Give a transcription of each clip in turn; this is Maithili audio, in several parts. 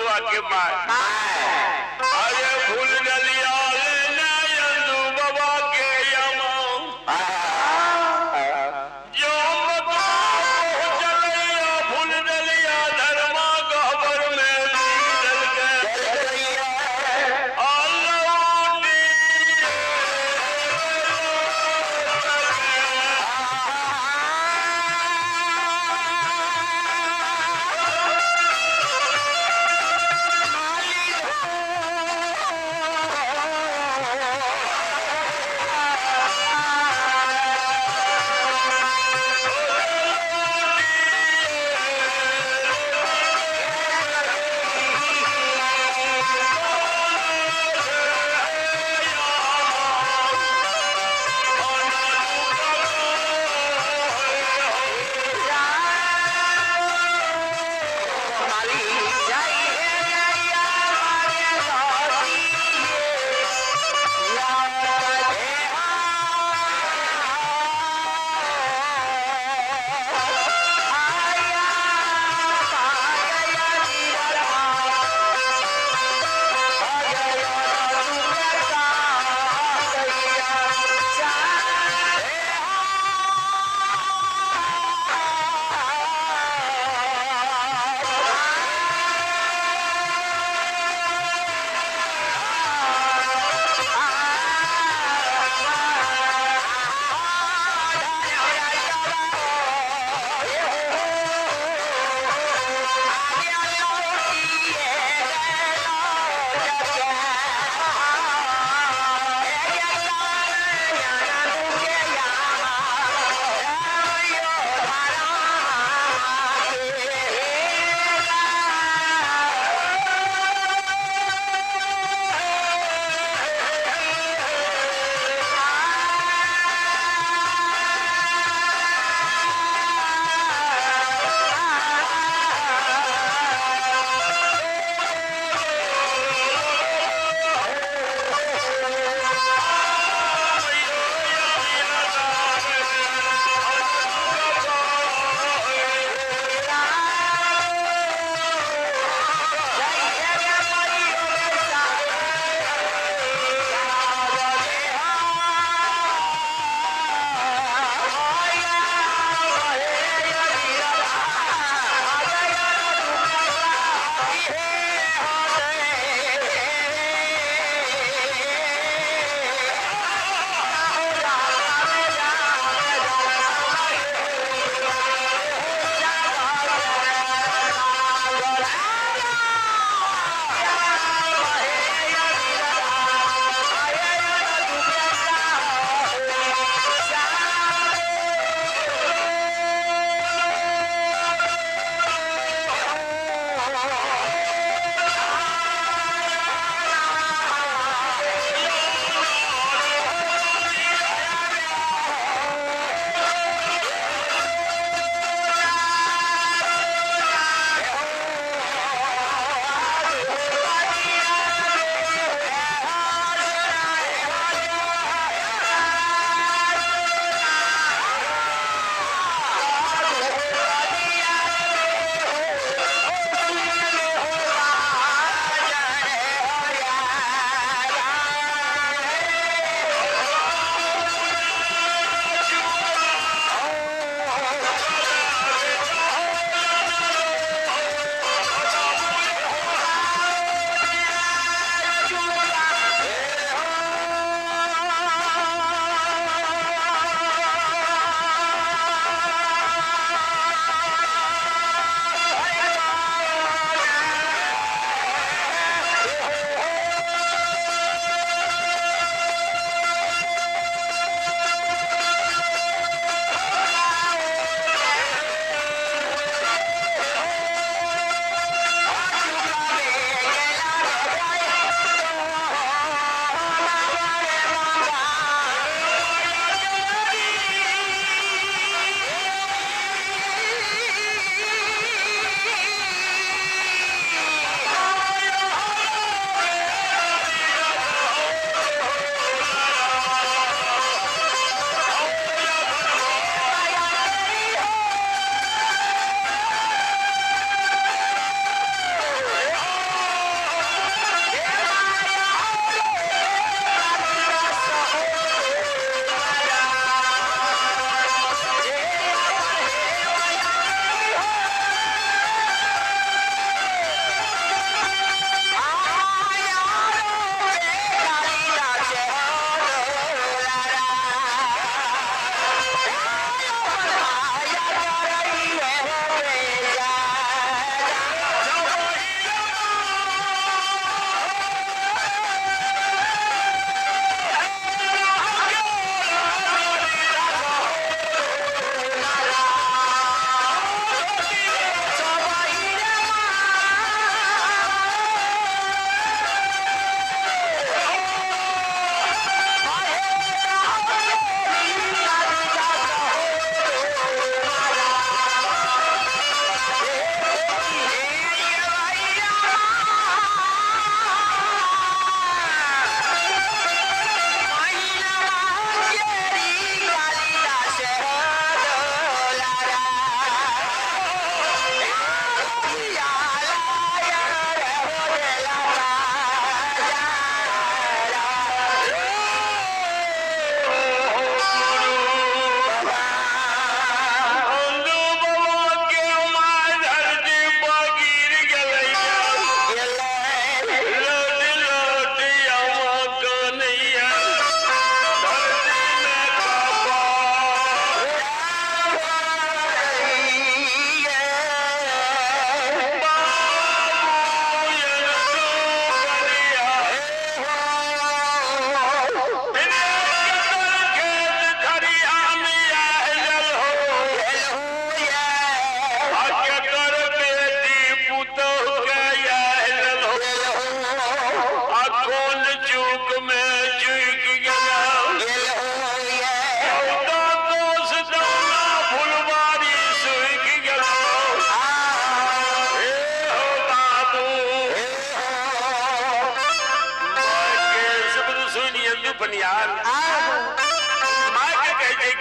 बबुआ के माय। अरे फूल डलिया लेने यंदू बाबा के यमा जो मत चलैया फूल डलिया धर्मा गहबर में डल गए। माली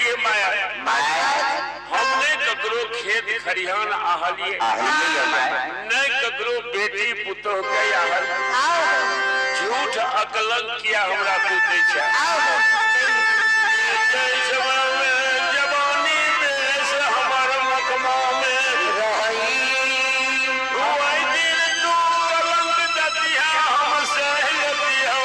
गे माया हम नहीं ककरो खेत खरिहान आहलिए नहीं ककरो बेटी पुतोह के आहल झूठ अकलंक किया हमरा तू दै छै जवानी बेस हमर मकमा में रही वही दिन तू कलंक दतिहा हम सह लतिहो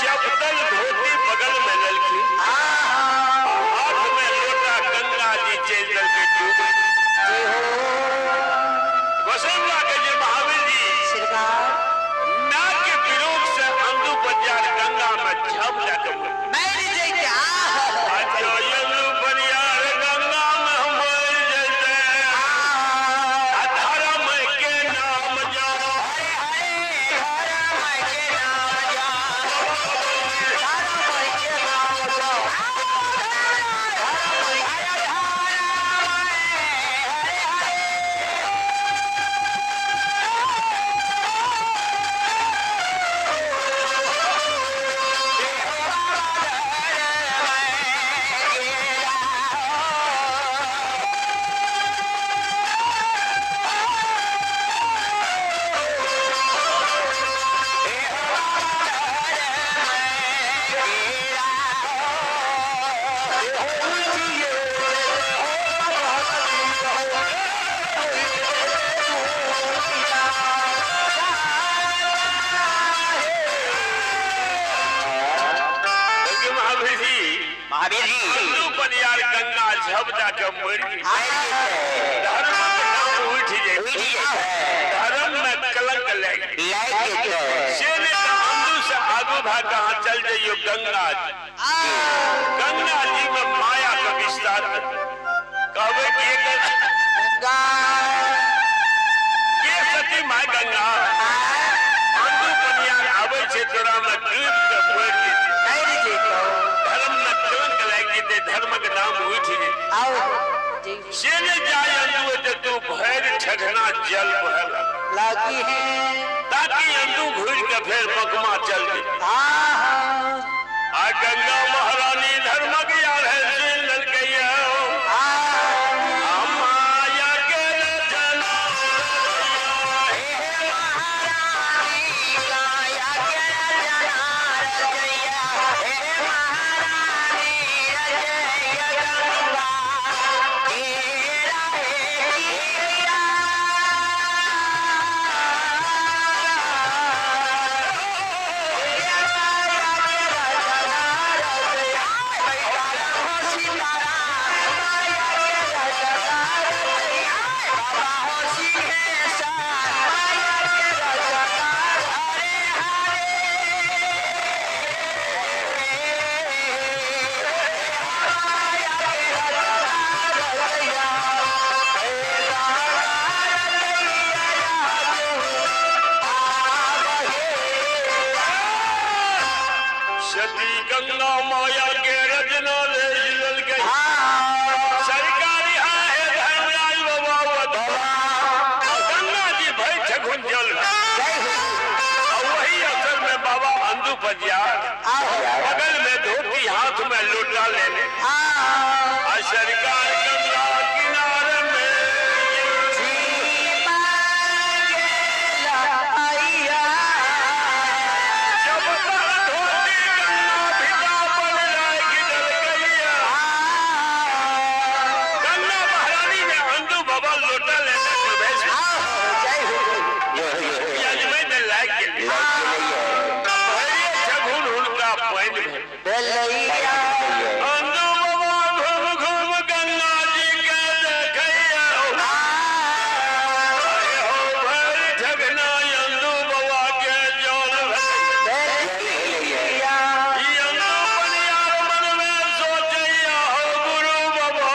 चपतल धोती बगल में ललकी, हाथ में लोटा गंगा जी चल के डूब। वसंत के जे महावीर जी महावीर जी अंदू पनियार गंगा झब जाके मरि धर्मक नाम उठि जाइ, धर्म में कलंक लागि से नहि तऽ अंदू से आगू भए कऽ अहाँ चल जइयौ गंगा जी। गंगा जी में माया के विस्तार कहबै कि के सती my Ganga अंदू पनियार आबै छै तोरा में डूबि के मरि जेतै, धर्म में कलंक लागि जेतै, धर्मक नाम उठि जेतै। से नहि जाय अंदू एते तू भरि ठेघना जल बहल लागी है ताकि अंदू घुरि के फेर मकमा चल जेतै। आ गंगा महारानी धर्मक यार है सुनि लेलकै माया के रचना सती गंगा माया के रचना ले लेलकै। सरकारी आहे धर्मराज बाबा गंगा जी भरि ठेघुन जल और वही अवसर में बाबा अंदू पजियार बगल में धोती हाथ में लोटा लेने आ सरकार गंगा किनारे में जब तक धोती गंगा भिजा पर लागी डलकैया। गंगा महारानी ने अंदू बाबा लोटा लेने प्रवेश यजमैन लागि गेलै। भरिए ठेघुन हुनका पानि भेल। अंदू बाबा घूम घूम गंगा जी के देखैया। अरे हो भरि ठेघना अंदू बाबा के जल भेल। ई अंदू पनियार मन में सोचैया हो गुरु बाबा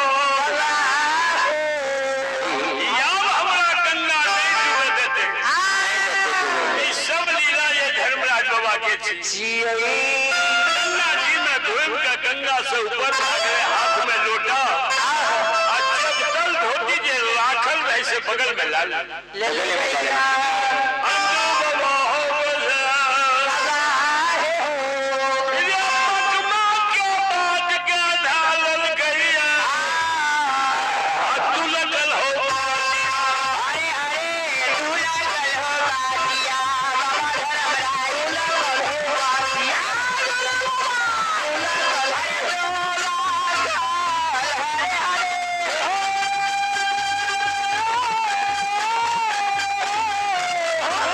याब हमरा गंगा नहि डूबे देतै। ई सब लीला ये धर्मराज बाबा के छी। गंगा जी में घूम के गंगा से ऊपर भागले हाथ में लोटा आ जब तल धोती जे राखल रहे से बगल में लाल अंदू बाबा हो बजा रे पकमा के बाद के ढालल गैया आ तू लगल हो हरे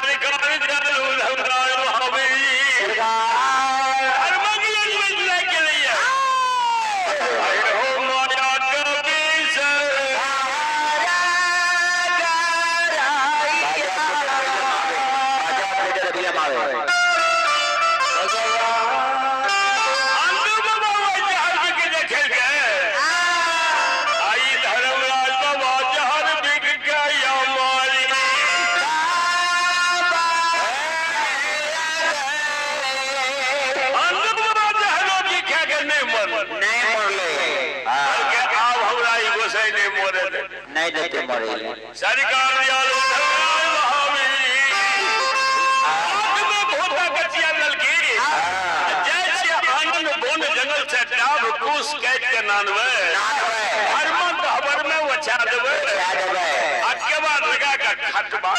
सरकार दयालु धर्मराज महावीर धर्मक यज्ञ लए गेलैया। अरे हो माया कवि अंधु बाबा जहर बिक देखे के आई धर्मराज बाबा जहर बिक गया मारी। अंधु बाबा जहरो बिके के नहीं मर नहीं मरले। बल्कि आब हमरा ई गोसाई नहीं मरे दे। नहीं देते मरे। सरकार दयालु धर्मराज महावीर हाथ में भोता कचिया ललकी जैसे आनंद बोन जंगल से डाब कूस काट के नानवे हरमन हबर में वछा देवे आ के बाद लगा के खटबा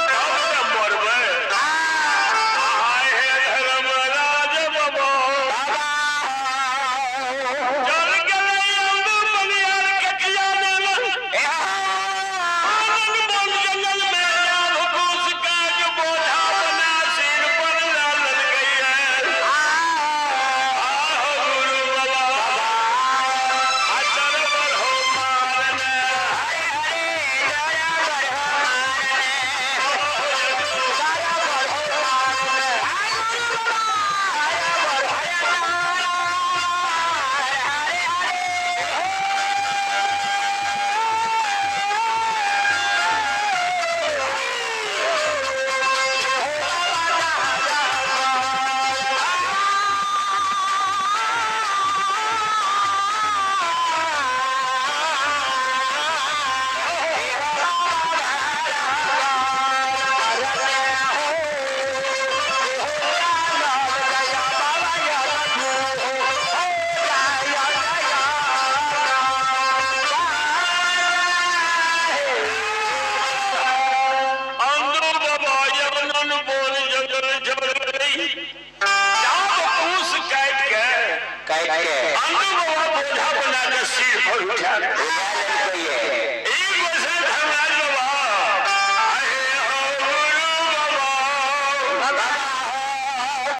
तब ते मरबे। हाय हे धर्मराज बाबा चल गेलै अंदर मनियार कचिया नानल आनंद बोन जंगल में डाब कूस काट बोझा बना सिर पर लाल गई। आहो गुरु बाबा अतर पर हो मारने। अंदर बाबा यमनन बोल जंगल जल गई जाप पूस काट के काट के अंदर बाबा बोझा बना के सिर पर उठा।